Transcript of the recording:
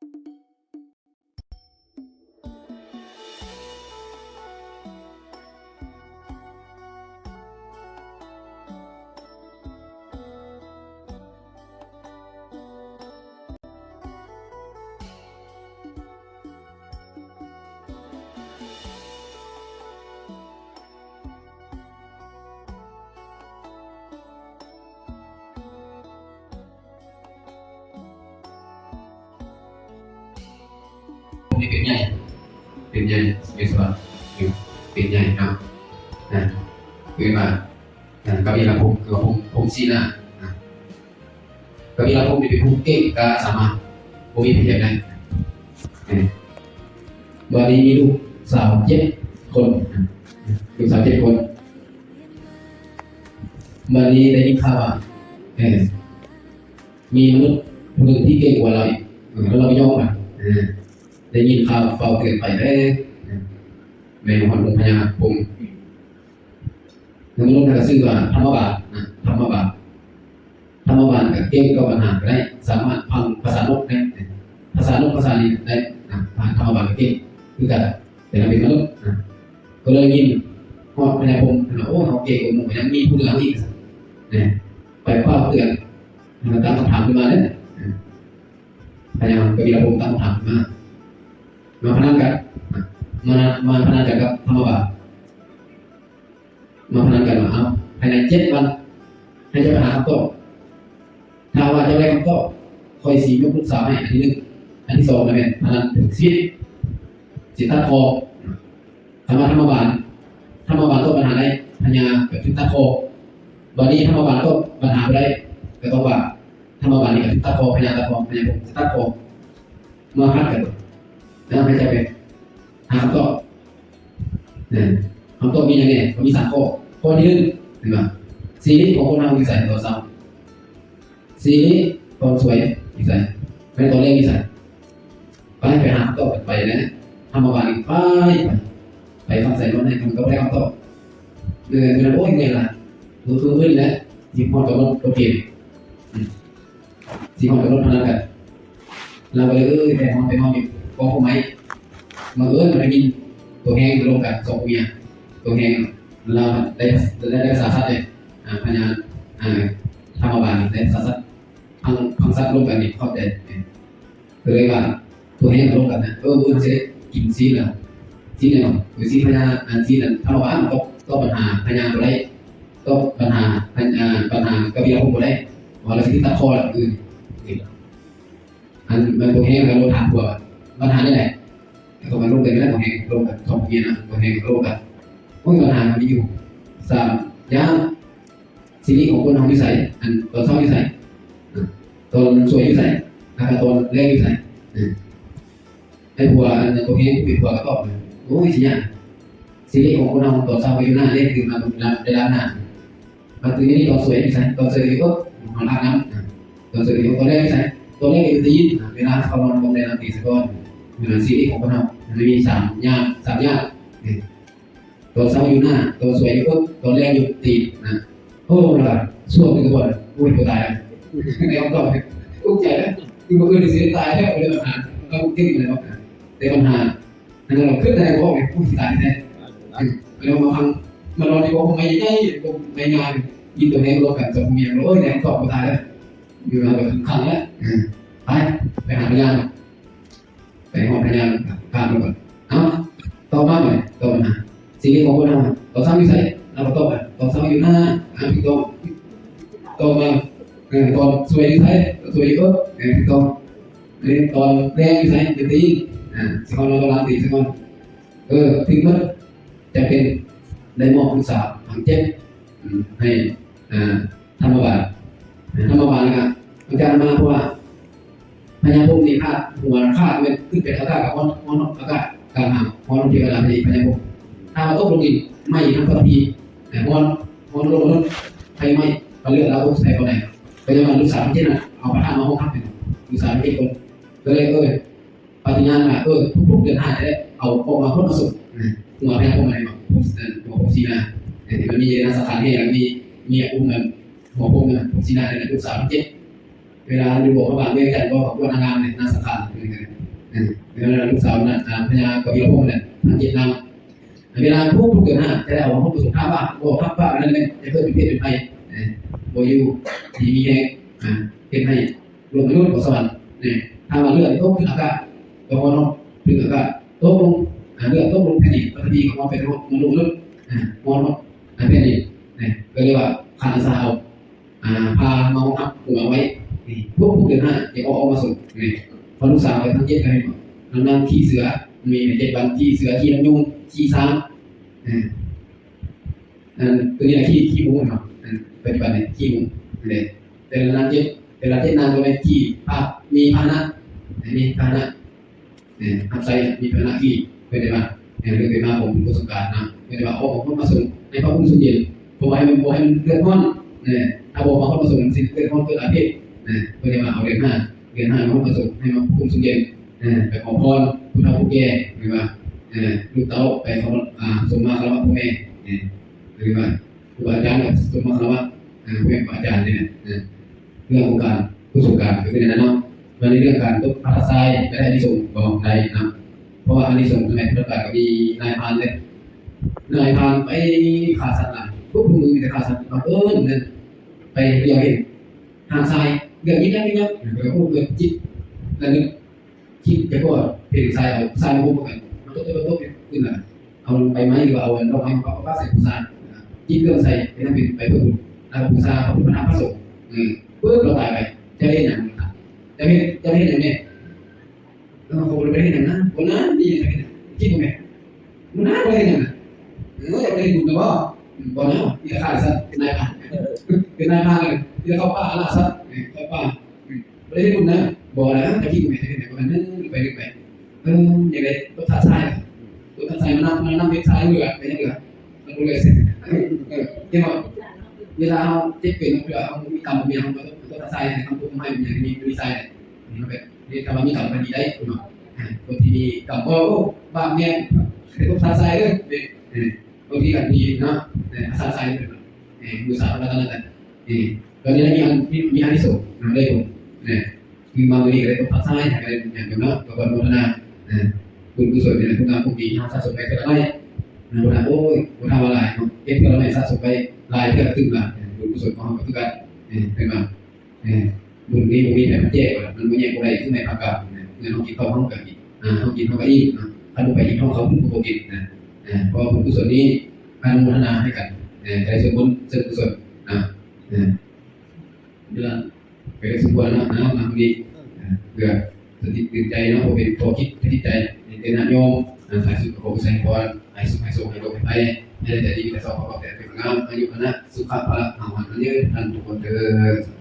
ນີ້ເປັນໃຫຍ່ ເປັນໃຫຍ່ ເປັນສ່ວນ ເປັນໃຫຍ່ເນາະ ນະ ເອີ້ນວ່າ ນະ ກະບີລະພົມ ຄືວ່າພົມ ພົມສີໜ້າ ນະ ກະບີລະພົມນີ້ເປັນຜູ້ເກັ່ງກ້າສາມາດ ບໍ່ມີໃຜທຽບໄດ້ ເອີ ບາດນີ້ມີລູກສາວເຈັດຄົນ ລູກສາວເຈັດຄົນ ບາດນີ້ໄດ້ຍິນຂ່າວວ່າ ເອີ ມີມະນຸດຜູ້ໜຶ່ງທີ່ເກັ່ງກວ່າລາວອີກ ເອີ ແລ້ວລາວໄປຍ້ອງມັນ ເອີ ໄດ້ຍິນຂ່າວເປົ່າເຕືອນໄປແລ້ວ ເອີ ແມ່ນຮອດອົງພະຍາພົມ ແລ້ວມະນຸດນັ້ນກໍຊື່ວ່າທຳມະບານນະ ທຳມະບານ ທຳມະບານກໍເກັ່ງຕໍ່ບັນຫາກໍໄດ້ ສາມາດຟັງພາສານົກໄດ້ ພາສານົກພາສາລິງໄດ້ນະ ທຳມະບານກໍເກັ່ງຄືກັນ ແຕ່ລະເປັນມະນຸດນະ ກໍເລີຍຍິນຮອດພະຍາພົມ ເພິ່ນວ່າ ໂອ້ ເຮົາເກັ່ງກວ່າໝູ່ ຍັງມີຜູ້ເຫຼືອເຮົາອີກ ນະ ໄປເປົ່າເຕືອນ ຕັ້ງຄຳຖາມຂຶ້ນມາເດ້ ພະຍາກະບີລະພົມຕັ້ງຄຳຖາມຂຶ້ນມາ ມາພະນັນກັນ ມາ ມາພະນັນກັນກັບທຳມະບານ ມາພະນັນກັນວ່າ ເອົາ ພາຍໃນເຈັດວັນ ໃຫ້ເຈົ້າໄປຫາຄຳຕອບ ຖ້າວ່າເຈົ້າໄດ້ຄຳຕອບ ຂ້ອຍຊິຍົກລູກສາວໃຫ້ ອັນທີໜຶ່ງ ອັນທີສອງນະແມ່ນພະນັນຖືກຊີວິດ ຊິຕັດຄໍ ຖ້າວ່າທຳມະບານ ທຳມະບານຕອບບັນຫາໄດ້ ພະຍາກໍຖືກຕັດຄໍ ບາດນີ້ທຳມະບານຕອບບັນຫາບໍ່ໄດ້ ກໍຕ້ອງວ່າ ທຳມະບານນີ້ກໍຖືກຕັດຄໍ ພະຍາຕັດຄໍ ພະຍາພົມຊິຕັດຄໍ ມາພັດກັນ ແລ້ວໃຫ້ເຈົ້າໄປຫາຄຳຕອບ ເອີ ຄຳຕອບມີຫຍັງແດ່? ກໍມີສາມຂໍ້ ຂໍ້ທີໜຶ່ງ ເຫັນບໍ່? ສີລິຂອງຄົນເຮົາຢູ່ໃສຕອນເຊົ້າ? ສີລິຕອນສວຍຢູ່ໃສ? ແມ່ນຕອນແລງຢູ່ໃສ? ໄປ ໄປຫາຄຳຕອບກັນໄປແຫຼະ ທຳມະບານນີ້ໄປ ໄປ ໄປຄຳໃສນອນໃຫ້ ມັນກໍບໍ່ໄດ້ຄຳຕອບ ເອີ ມື້ນັ້ນ ໂອ້ຍ ເມື່ອຍຫຼາຍ ມື້ຄືນນີ້ແຫຼະ ຊິຮອດກຳນົດກົດເກນ ອືມ ຊິຮອດກຳນົດພະນັນກັນ ລາວກໍເລີຍ ເອີ ແຕ່ຮອດໄປນອນຢູ່ກອງກົກໄມ້ ບັງເອີນມາໄດ້ຍິນຕົວແຮງລົມກັນສອງຜົວເມຍ ຕົວແຮງລາວໄດ້ ໄດ້ ໄດ້ພາສາສັດເດ້ ອາ ພະຍາ ອາ ທຳມະບານໄດ້ພາສາສັດ ພັງ ພັງສັດລົມກັນນີ້ເຂົ້າໃຈ ກໍເລີຍວ່າຕົວແຮງລົມກັນນະ ເອີ ມື້ອື່ນເຮົາຊິໄດ້ກິນຊີ້ນລະ ຊີ້ນຫຍັງເນາະ ຄືຊີ້ນພະຍາ ອັນຊີ້ນອັນທຳມະບານ ຕອບ ຕອບບັນຫາພະຍາບໍ່ໄດ້ ຕອບບັນຫາ ອັນ ອາ ບັນຫາກະບີລະພົມບໍ່ໄດ້ ວ່າລາວຊິຖືກຕັດຄໍລະມື້ອື່ນ ອັນມັນບໍ່ແຮງ ລາວໂທຖາມຜົວວ່າ ບັນຫາແນວໃດ ເຂົາກໍລົມກັນຢູ່ນະ ບໍ່ແຮງລົມກັນ ສອງຜົວເມຍນະ ບໍ່ແຮງກໍລົມກັນ ໂອ້ຍ ບັນຫາມັນມີຢູ່ສາມຢ່າງ ສີລິຂອງຄົນເຮົາຢູ່ໃສ ອັນຕອນເຊົ້າຢູ່ໃສ ຕອນສວຍຢູ່ໃສ ແລ້ວກໍຕອນແລງຢູ່ໃສ ໃຫ້ຜົວ ອັນຕົວເອງເປັນຜົວກໍຕອບ ໂອ້ຍ ຊິຍາກ ຊີວິດຂອງຄົນເຮົາຕອນເຊົ້າກໍຢູ່ໜ້າເດ້ ຕື່ນມາກໍໄດ້ລ້າງໜ້າ ບາດນີ້ຕອນສວຍຢູ່ໃສ ຕອນສວຍຢູ່ເອີ ເຮົາອາບນ້ຳ ຕອນສວຍຢູ່ ຕອນແລງຢູ່ໃສ ຕອນແລງກໍຢູ່ຕີນ ເວລາເຂົ້ານອນກໍໄດ້ລ້າງຕີນຊະກ່ອນ ເວລາຊີວິດຂອງຄົນເຮົາ ມັນມີສາມຢ່າງ ສາມຢ່າງ ຕອນເຊົ້າຢູ່ໜ້າ ຕອນສວຍຢູ່ເອີ ຕອນແລງຢູ່ຕີນນະ ໂອ້ ລະວ່າຊ່ວງໜຶ່ງກໍບໍ່ ໂອ້ຍ ບໍ່ຕາຍແລ້ວ ແນວກໍຕົກໃຈແລ້ວ ຄືມື້ອື່ນຊິໄດ້ຕາຍແທ້ ບໍ່ໄດ້ບັນຫາ ກໍເກັ່ງແລ້ວ ແຕ່ບັນຫາ ອັນນັ້ນລະຄິດໃນຫົວອອກເລີຍ ໂອ້ຍ ຕາຍແທ້ ແລ້ວມາຟັງ ມານອນຢູ່ກົກໄມ້ໃຫຍ່ ກົກໄມ້ງາມ ມີຕົວແຮງລົບກັນ ສອງເມຍ ໂອ້ຍ ແນວຕອບບໍ່ຕາຍແລ້ວ ຢູ່ເຮົາກໍຄຶກຄັກແລ້ວ ໄປ ໄປຫາພະຍາ ໄປຮອດພະຍາ ຖາມລາວກ່ອນ ເອົ້າ ຕອບມາບັດນີ້ ຕອບມາ ຊີວິດຂອງຄົນເຮົາ ຕອນເຊົ້າຢູ່ໃສ ລາວກໍຕອບວ່າ ຕອນເຊົ້າຢູ່ໜ້າ ອ່າ ຖືກຕ້ອງ ຕອບມາ ເອີ ຕອນສວຍຢູ່ໃສ ຕອນສວຍຢູ່ເອີ ເອີ ຖືກຕ້ອງ ເອີ ຕອນແລງຢູ່ໃສ ຢູ່ຕີນ ອ່າ ຊິເຂົ້ານອນກໍລ້າງຕີນຊະກ່ອນ ເອີ ຖືກໝົດ ຈຳເປັນໄດ້ມອບລູກສາວທັງເຈັດ ອືມ ໃຫ້ ອ່າ ທຳມະບານ ທຳມະບານນີ້ກໍ ມັນຈະມາ ເພາະວ່າພະຍາພົມນີ້ຂາດ ຫົວຂາດແມ່ນຂຶ້ນໄປອາກາດກໍຮ້ອນ ຮ້ອນອາກາດກາງຫາວ ຮ້ອນເທວະດາພະຍາພົມ ຖ້າວ່າຕົກລົງດິນໄໝ້ທັງປະທີ ຮ້ອນ ຮ້ອນລົງມະນຸດ ໄຟໄໝ້ ກໍເລືອດລາວຕົກໃສ່ບ່ອນໃດ ກໍຍ້ອນວ່າລູກສາວທັງເຈັດນັ້ນ ເອົາປະທານມາຮອງຮັບ ລູກສາວທັງເຈັດຄົນ ກໍເລີຍ ເອີ ປະຕິຍານວ່າ ເອີ ທຸກໆເດືອນຫ້າຈະໄດ້ເອົາອອກມາພົ້ນອະສົມ ຫົວພະຍາພົມນັ້ນ ຫົວພົມສີໜ້າ ທີ່ມັນມີນາງສັງຂານແຫ່ ແລ້ວມີ ມີອຸ້ມນັ້ນ ຫົວພົມນັ້ນ ພົມສີໜ້າ ນັ້ນ ລູກສາວທັງເຈັດ ເວລາຢູ່ບໍ່ພະບາງວຽງຈັນ ບໍ່ຂອບຄວນນາງງາມນີ້ ນາງສັງຂານເປັນຈັ່ງໃດ? ເອີ ເວລາລູກສາວນະ ອາ ພະຍາກະວີລະພົງນັ້ນ ນາງເຈັດນາງ ເວລາທຸກເດືອນຫ້າຈະໄດ້ເອົາມາໂຮມປະຊຸມ ຖາມວ່າບໍ່ຮັບປະອັນນັ້ນແມ່ນຈະເກີດເປັນເພດເປັນໄພ ເອີ ບໍ່ຢູ່ດີມີແຮງ ອາ ເຮັດໃຫ້ໂລກມະນຸດບໍ່ສະຫວັນ ເອີ ຖ້າວ່າເລືອດຕົກຂຶ້ນອາກາດ ກໍຮອດເນາະ ຂຶ້ນອາກາດ ຕົກລົງ ອາ ເລືອດຕົກລົງແຜ່ນດິນ ປະຖະວີກໍຮອດໄປຮອດມະນຸດ ອາ ຮອດ ຮອດ ອາ ແຜ່ນດິນ ເອີ ກໍເລີຍວ່າຄັນອາສາເອົາ ອ່າ ພາມາຮອງຮັບຫົວໄວ້ ນີ້ ພວກເດືອນຫ້າຈະອອກ ອອກມາສົ່ງ ນີ້ ເພາະລູກສາວໄປທາງເຈັດກໍເຫັນບໍ່ ນາງຂີ່ເສືອ ມີເຈັດວັນ ຂີ່ເສືອ ຂີ່ນຳຍຸງ ຂີ່ຊ້າງ ເອີ ອັນ ຕົວນີ້ລະຂີ່ ຂີ່ໝູເນາະ ອັນ ປັດຈຸບັນນີ້ຂີ່ໝູ ນີ້ ແຕ່ລະນາງເຈັດ ແຕ່ລະເຈັດນາງກໍແມ່ນຂີ່ພາ ມີພາຫະນະ ມີພາຫະນະ ເອີ ຮັບໃຊ້ມີພາຫະນະທີ່ເພິ່ນໄດ້ມາ ເອີ ເລື່ອງໄປມາຂອງບຸນສົງການນະ ເພິ່ນໄດ້ວ່າອອກມາຄົນມາສົ່ງໃຫ້ພະອຸມສົມເຢັນ ເພາະວ່າໃຫ້ມັນ ບໍ່ໃຫ້ມັນເດືອດຮ້ອນ ເອີ ຖ້າບໍ່ມາຄົນມາສົ່ງມັນຊິເດືອດຮ້ອນເກີດອາເພດ ເອີ ເພິ່ນໄດ້ວ່າເອົາເດືອນຫ້າ ເດືອນຫ້າມາຄົນມາສົ່ງໃຫ້ມາພະອຸມສົມເຢັນ ເອີ ໄປຂໍພອນຜູ້ເຖົ້າຜູ້ແກ່ ຫຼືວ່າ ເອີ ລູກເຕົ້າໄປເຄົາລົບ ອ່າ ສົມມາຄາລະວະພໍ່ແມ່ ເອີ ຫຼືວ່າ ຄູບາອາຈານກໍສົມມາຄາລະວະ ເອີ ແມ່ນຄູບາອາຈານນີ້ແຫຼະ ເອີ ເລື່ອງຂອງການກຸສົນການກໍຄືແນວນັ້ນເນາະ. ບາດນີ້ເລື່ອງການຕົບພະທາດຊາຍກໍໄດ້ອານິສົງບໍ່? ໄດ້ນຳ ເພາະວ່າອານິສົງໃນພຸດທະການກໍມີນາຍພານເດ້ ນາຍພານໄປຂ້າສັດຫຼາຍ ພວກຜູ້ມີແຕ່ຂ້າສັດ ບັງເອີນນັ້ນໄປດຽວເຫັນຫາງຊາຍເດືອດຍິບຍັບຍິບຍັບ ກໍໂອ້ເກີດຈິດລະນຶກ ຄິດຈະກໍເຫັນຊາຍເອົາຊາຍມາໂຮມກັນ ມາຕົບໆໆຂຶ້ນນະ ເອົາໃບໄມ້ ຫຼືວ່າເອົາດອກໄມ້ມາປະປະໃສ່ຜູ້ຊາຍ ຈິດເລື່ອມໃສ່ ເຮັດໃຫ້ເປັນໄປເພື່ອບຸນ ແລ້ວກໍບູຊາພະພຸດທະນາມພະສົງ ເອີ ປຶບ ລາວຕາຍໄປ ເຈົ້າເຮັດຫຍັງ? ເຈົ້າເຮັດ ເຈົ້າເຮັດຫຍັງແດ່? ເອີ ຂ້ອຍບໍ່ໄດ້ເຮັດຫຍັງນະ ບໍ່ນະ ມີຫຍັງ ເຈົ້າເຮັດຫຍັງ? ຄິດເບິ່ງແໝ ບໍ່ນະ ບໍ່ໄດ້ເຮັດຫຍັງນະ ເອີ ຢາກໄດ້ບຸນນະບໍ່? ບໍ່ນະ ມີແຕ່ຂ້າສັດ ເປັນນາຍພານ ເປັນນາຍພານເລີຍ ມີແຕ່ເຂົ້າປ່າອາລາສັດ ເອີ ເຂົ້າປ່າ ບໍ່ໄດ້ເຮັດບຸນນະ ບໍ່ນະ ຈະຄິດແມ່ນເຮັດແນວນັ້ນ ໄປເລີຍໄປ ເອີ ຢາກໄດ້ຕົບທາດຊາຍ ຕົບທາດຊາຍ ມານຳ ມານຳເຮັດຊາຍເຫຼືອ ໄປຍັງເຫຼືອ ມັນບໍ່ເຫຼືອ ເອີ ເອີ ເຫັນບໍ່ ເວລາເຮົາເຈັບເປັນ ເວລາເຮົາມີກຳມີຫຍັງ ເຮົາກໍຕົບທາດຊາຍ ເຮົາຕົບໃຫ້ ມັນຍັງມີ ມີຊາຍ ເຮົາໄປ ນີ້ ຖ້າວ່າມີກຳກໍດີໄດ້ເນາະ ອ່າ ຄົນທີ່ມີກຳ ໂອ້ ບາບແມ່ນ ໄປຕົບທາດຊາຍເດີ້ ເອີ ບາງທີກໍດີເນາະ ເອີ ອາສາໃສ່ເພິ່ນ ເອີ ບູຊາພະລັດຕະນະໄຕ ເອີ ກໍນີ້ລະມີອັນ ມີ ມີອານິສົງນຳເດ້ຜົນ ເອີ ຄືມາມື້ນີ້ກໍໄດ້ຕົບພະທາດຊາຍ ກໍໄດ້ບຸນຫຍັງເນາະ ກໍອະນຸໂມທະນາ ເອີ ບຸນກຸສົນນີ້ແຫຼະ ຄຸນງາມຄວາມດີທີ່ເຮົາສະສົມໄປເທື່ອລະໜ້ອຍ ເອີ ບໍ່ໄດ້ ໂອ້ຍ ບໍ່ທ່າວ່າຫຼາຍເນາະ ເຮັດເທື່ອລະໜ້ອຍສະສົມໄປຫຼາຍເທື່ອກໍຕື່ມຫຼາຍ ເອີ ບຸນກຸສົນຂອງເຮົາກໍຄືກັນ ເອີ ເຫັນບໍ່? ເອີ ບຸນນີ້ບໍ່ມີໃຜມາແຈກ ມັນບໍ່ແຍກບໍ່ໄດ້ ຄືໄມ້ພາກາບ ເງິນເຮົາກິນເຂົ້າເຮົາກໍອີກ ອ່າ ເຮົາກິນເຮົາກໍອີກເນາະ ຄັນບໍ່ໄປອີກເຮົາເຂົ້າບຸນກໍບໍ່ກິນນະ ເອີ ເພາະວ່າບຸນກຸສົນນີ້ອະນຸໂມທະນາໃຫ້ກັນ ເອີ ໃຈສ່ວນບຸນສ່ວນກຸສົນນະ ເອີ ເວລາໄປສົມຄວນເນາະ ນະ ມາມື້ນີ້ ເອີ ເພື່ອສະຕິເຕືອນໃຈເນາະ ເພື່ອເປັນຂໍ້ຄິດສະຕິໃຈໃຫ້ແກ່ຍາດໂຍມ ເອີ ທ້າຍສຸດກໍຂໍບູຊາໃຫ້ພອນ ໃຫ້ສຸກໃຫ້ໂຊກໃຫ້ໂລກໃຫ້ໄພ ໃຫ້ໄດ້ໃຈດີມີແຕ່ຊອບປະກອບແຕ່ເປັນງາມ ອາຍຸ ວັນນະ ສຸຂະ ພະລະ ພາວະ ຍືນ ທັນທຸກຄົນເທີ້ນ.